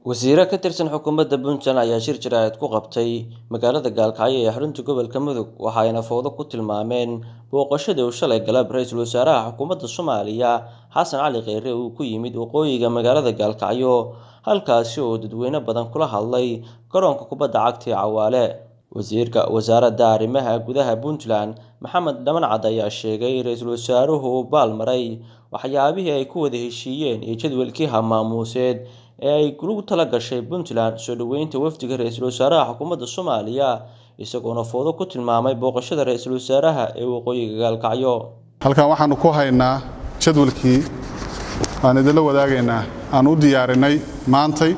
Wasiiro ka tirsan xukuumadda Puntland ayaa shir jaraa'id ku qabtay magaalada Gaalkacyo ee xarunta gobolka Mudug, waxayna fowdo ku tilmaameen booqashadii uu shalay galab ra'iisul wasaaraha xukuumadda Soomaaliya Xasan Cali Kheyre uu ku yimid waqooyiga magaalada Gaalkacyo, halkaasi oo dadweyne badan kula hadlay garoonka kubadda cagta ee Cawaale. Wasiirka Wasaaradda Arrimaha Gudaha Puntland, Maxamed Dhamancad, ayaa sheegay in ra'iisul wasaaruhu uu baal maray waxyaabihii ay ku wada heshiiyeen iyo jadwalkii maamuuseed ee ay ugu talagashay Puntland soo dhoweynta wafdiga ra'iisul wasaaraha xukuumadda Soomaaliya, isagoona fowdo ku tilmaamay booqashada ra'iisul wasaaraha ee waqooyiga Gaalkacyo. Halkan waxaanu ku haynaa jadwalkii aan idinla wadaagaynaa aan u diyaarinay maantay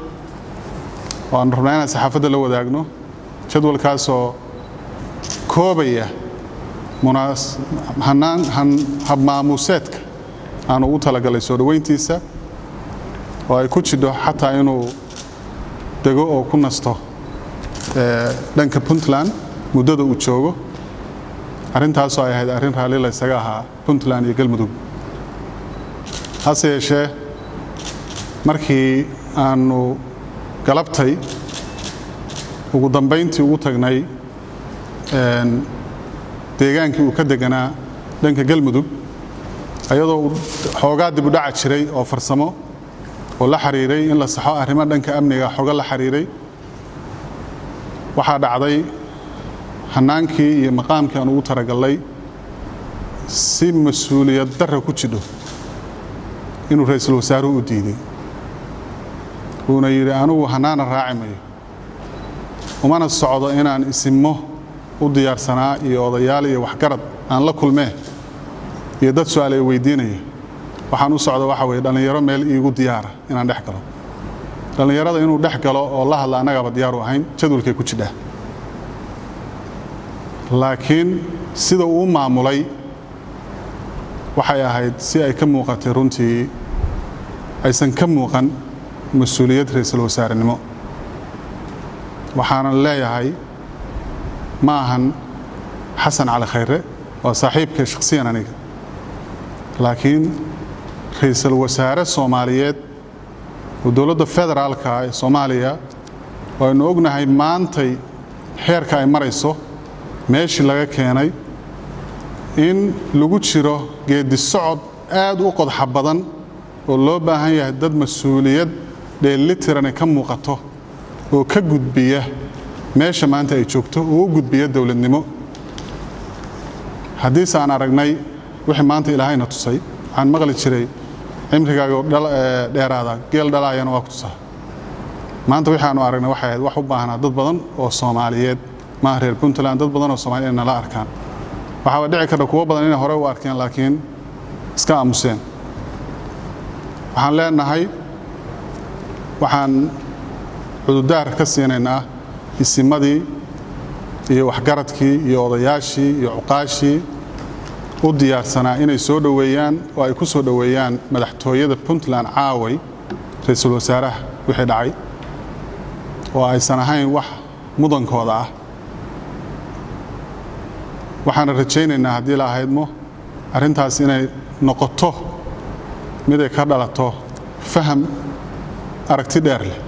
oo aan rabnaa inaan saxaafadda la wadaagno, jadwalkaasoo koobaya habmaamuuseedka aan ugu talagalay soo dhoweyntiisa, oo ay ku jidho xataa inuu dego oo ku nasto dhanka Puntland muddada uu joogo. Arrintaasoo ay ahayd arrin raalli la ysaga ahaa Puntland iyo Galmudug. Hase yeeshee, markii aanu galabtay ugu dambayntii ugu tagnay deegaankii uu ka deganaa dhanka Galmudug, ayadoo uu xoogaa dib u dhaca jiray oo farsamo oo la xiriiray in la saxo arrimo dhanka amniga xooga la xiriiray, waxaa dhacday hannaankii iyo maqaamkii aan ugu talagallay si mas-uuliyad darra ku jidho inuu ra'iisul wasaaruhu u diiday, uuna yidhi: "Anugu hannaana raaci mayo, umana socdo inaan isimo u diyaarsanaa iyo odayaal iyo waxgarad aan la kulmee iyo dad su'aal ay weydiinaya. Waxaan u socda waxa weeye dhallinyaro meel iigu diyaara inaan dhex galo." Dhallinyarada inuu dhex galo oo la hadla annagaaba diyaaru ahayn, jadwalkay ku jidhaa, laakiin sida uu maamulay waxay ahayd si ay ka muuqatay runtii aysan ka muuqan mas-uuliyad ra'iisul wasaarenimo. Waxaanan leeyahay, ma ahan Xasan Cali Khayre, waa saaxiibkay shakhsiyan aniga, laakiin ra'iisul wasaare Soomaaliyeed oo dowladda federaalka ee Soomaaliya oo aynu ognahay maantay xeerka ay marayso, meeshii laga keenay, in lagu jiro geeddi socod aad u qodxa badan oo loo baahan yahay dad mas-uuliyad dheelitiran ay ka muuqato oo ka gudbiya meesha maanta ay joogto oo u gudbiya dowladnimo. Haddiise aan aragnay wixii maanta Ilaahayna tusay, waxaan maqli jiray: "Cimrigaaga dheeraada, geel dhalaayana waa ku tusaa." Maanta wixii aanu aragnay waxay ahayd wax u baahnaa dad badan oo Soomaaliyeed, maaha reer Puntland, dad badan oo Soomaliya inay nala arkaan. Waxaaba dhici karta kuwo badan inay hore u arkeen laakiin iska aamuseen. Waxaan leenahay, waxaan cududaar ka siinaynaa isimadii iyo waxgaradkii iyo odayaashii iyo cuqaashii u diyaarsanaa inay soo dhoweeyaan oo ay ku soo dhoweeyaan madaxtooyada Puntland caaway ra'iisul wasaaraha wixii dhacay oo aysan ahayn wax mudankooda ah. Waxaana rajaynaynaa, haddii la ahaydmo, arrintaas inay noqoto mid ay ka dhalato faham aragti dheer leh.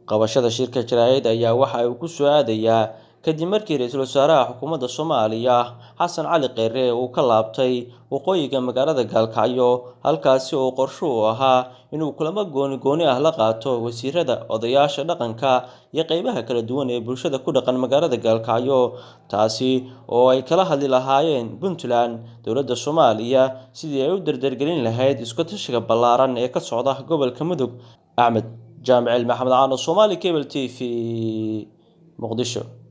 Qabashada shirka jaraa'id ayaa waxa uu ku soo aadayaa kadib markii ra'iisul wasaaraha xukuumadda Soomaaliya Xasan Cali Kheyre uu ka laabtay waqooyiga magaalada Gaalkacyo, halkaasi oo qorshe u ahaa inuu kulamo gooni gooni ah la qaato wasiirada, odayaasha dhaqanka iyo qeybaha kala duwan ee bulshada ku dhaqan magaalada Gaalkacyo, taasi oo ay kala hadli lahaayeen Puntland dowladda Soomaaliya sidii ay u dardargelin lahayd isku tashiga ballaaran ee ka socda gobolka Mudug. Axmed Jaamicil Maxamed Caano, Somali Cable TV, Muqdisho.